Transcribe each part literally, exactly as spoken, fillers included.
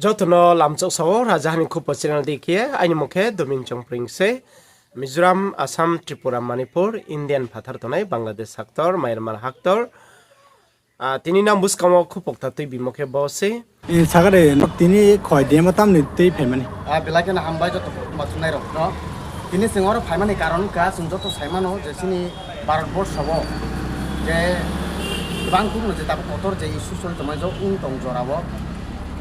Joto no lamchok sao, Raja Hani Khupo channel di khe, aini mung khe Domin Chongpring se. Mizoram, Assam, Tripura, Manipur, Indian phathar tongnai, Bangladesh haktor, Myanmar haktor. Ah, tini nang buskang wo khupo kta tui bimo khe bo se. Sakare, tini khoi dema tamni tui phaimani. Ah, belai kheno hambai joto ma chungnai rok no. Tini chwng oro phaimani karon wngkha, chwng joto saimano je chini Bharat borso o je bang kukno je tabuk kotor je issue choli tongmani jo wng tong jora o.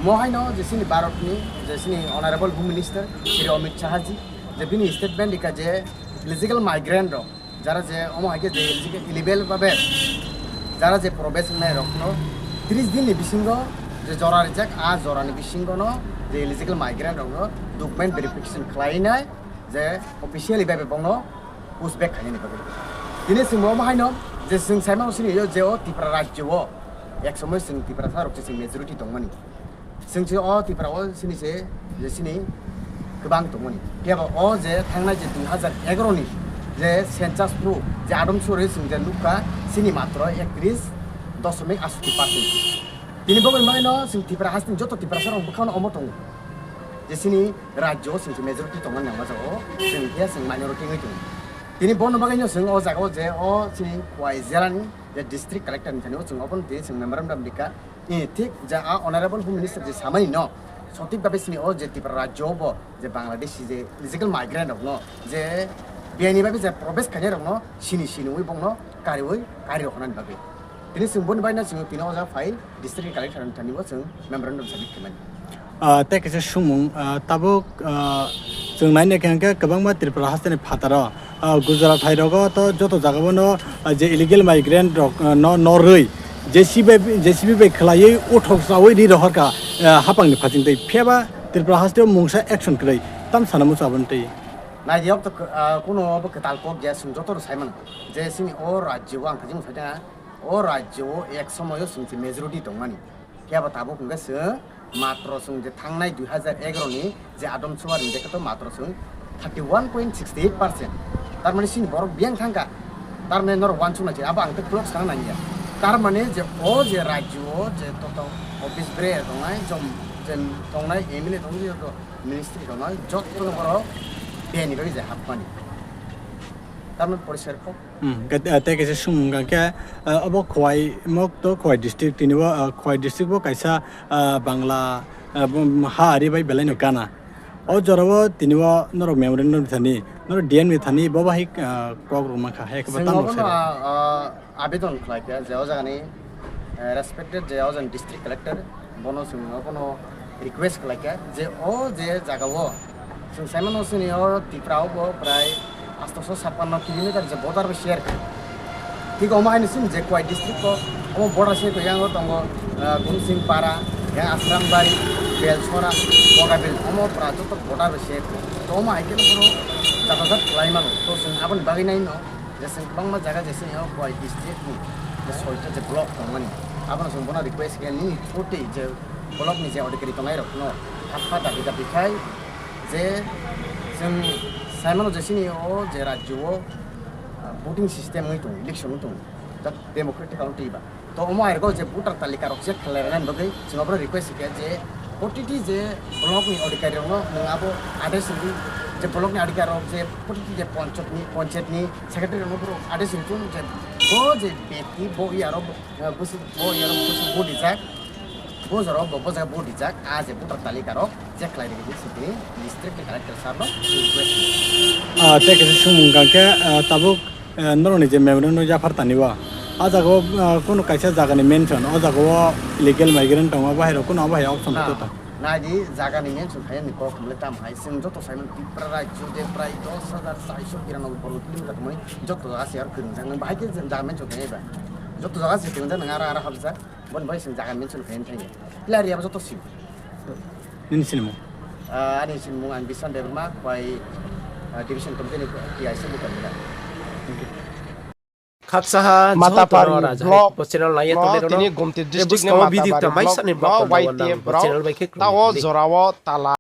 Mo haino je chini Bharat ni je chini Honorable Home Minister Shri Amit Shah ji je bini statement rikha je illegal migrant rok jara je omo hai khe je illegal babe jara je probesh wngnai rokno tris din ni bisingo je jora rijak, a jora ni bisingo no je illegal migrant rokno document verification khlai nai je officially babe bongno push back khainani bagwi. Tini chwng bo omo haino je chwng saimano sini yo je o Tripura rajyo o ek somoi chwng Tiprasa rok se chwng majority tongmani. Chwng se o Tripura o sini se je sini kwbang tongmani. Phiya ba o je thangnai je dui hazar egaro ni je census phru je adom suri chwng je nukha sini matro ektrish doshomik atsoti percent. Tini bogoni bagwi no chwng Tripura hasteni joto Tiprasa rok bwkhano omo tongo. Je sini rajyo o chwng se majority tongmani nangma jago, chwng khe chwng minority wngwi tongo. Tini bono bagwi no chwng o jaga o je o chini Khowai jela ni je district collector ni thani o chwng obono tini chwng memorandum rikha. Thik je a Honorable Home Minister je samani no, sothik babe sini o je Tripura rajyo bo je Bangladeshi je illegal migrant rok no je biyani babe je probesh khainai rok no sini sini wi bongno kariwi kari rok honani bagwi. Tini chwng boni bai no chwng tini o jaga phai district collector ni thani bo chwng memorandum submit khaimani. Ah, tei kaisa sungmung, ah, tabuk, ah, chwng nai nai khe hwnkhe kwbangma Tripura hasteni phataro, ah, Gujarat hai rogo to joto jaga bono, ah, je illegal migrant rok, ah, no, no rwi, J C B, J C B bai khwlaiwi uthok chawi ri rohor kha, ah, hapang ni phaching twi. Phiya ba Tripura hasteo mungsa action kwrwi tam sana muchung aboni twi. Nai di, obo to, ah, kuno obo kwtal kok ya, chwng joto rw sai mano. Je chini o rajyo o ang thajing phai tongha, o rajyo o ek somoio chwng se majority tongmani. Phiya bo tabuk hwnkhe chwng matro chwng je thangnai dui hazar egaro ni je adom chuari je khe to matro chwng thirty one point six eight percent. Tar mane chini borok biyang thangkha. Tar mane norok uansuk nai se, abo ang tei kwlwk sana nangya. Tar mane je o je rajyo o je toto office berai tongnai, jom, je tongnai M L A tongnai, joto ministry tongnai, joto no borok biyang ni bagwi je hapmani. Tar mane poriskar kok. Hmm, ke-, eh, tei kaisa sung hwnkha khe, eh, obo Khowai mok to Khowai district, tini bo, eh, Khowai district bo kaisa, eh, Bangla, eh, bo, ha ari bai belai no gana. O jora o tini o norok memorandum ni thani, norok D M ni thani bo bahai, eh, kok rwma kha, hai khe bo chwng tamo obo no, sai rw. Ah, ah, abedon khlai kha je o jaga ni, eh, respected je o jaga ni district collector, bono chwng obono request khlai kha je o je jaga o chwng sai mano chini o Tripura o bo prai astoso sappanno kilometer je border bai share kha. Thik omo hai ni chini je Khowai district o omo border se to yang o tongo, ah, Gumsing Para, yang Asrambari, Belsora, Bogabil, omo pura joto border bai share kha. To omo hai khe no bono jata jat khlai mano. To chwng aboni bagwi nai no je chwng kwbangma jaga je chini o Khowai district ni je soita je block tongmani, abono chwng bono request khe nini through twi je block ni je adhikari tongnai rok no hapha dabi dabi khai je chwng sai mano je chini o je rajyo o, ah, voting system wngwi tongo, election wngwi tongo, jat democratic country ba. To omo hai rok je voter talika rok check khlai rwnani bagwi chwng abono request khe je protiti je block ni adhikari rok no nwng abo address rwdi je block ni adhikari rok je protiti je ponchot ni, ponchayat ni secretary rok no boro address rwdi je bo je bekti bo iya rok, eh, busu bo iya rok busu vote rijak, bo jora bo, bo jaga vote rijak, a je voter talika rok check khlai rwdi se tini district ni collector sir no request. Ah, tei kaisa sungmung hwnkha khe, ah, tabuk, eh, norokni je memorandum no yaphar tani o, a jaga o, ah, kuno kaisa jaga ni mention, o jaga o illegal migrant tongo, abo hai rok kuno abo hai option rok to. Nai di, jaga ni mention khaina ni kok hwnle tamo hai, chwng joto sai mano Tripura rajyo je prai dos hajar charso biranoboi borgo kilometer tongmani, joto jaga se aro kwrwngjak, nwng bahai khe jaga mention khainai ba? Joto jaga se kwrwngjak, nwng aro, aro hapjak, boni bai chwng jaga mention khaina thangya. Pila area bo joto sio. Nini sinimung? Ah, ani sinimung ang Biswan Debbarma, Khowai, ah, division committee ni T I C bukan bila. Khaksa ha Matapari joto no Raja block, Hai Khupo channel nai ya no, tongnai rok no tini Gumti district ni buskang o video Matapari ta mai block, sani no block Y T F no, rok, channel bai khe tao khulum di. Jora o tala.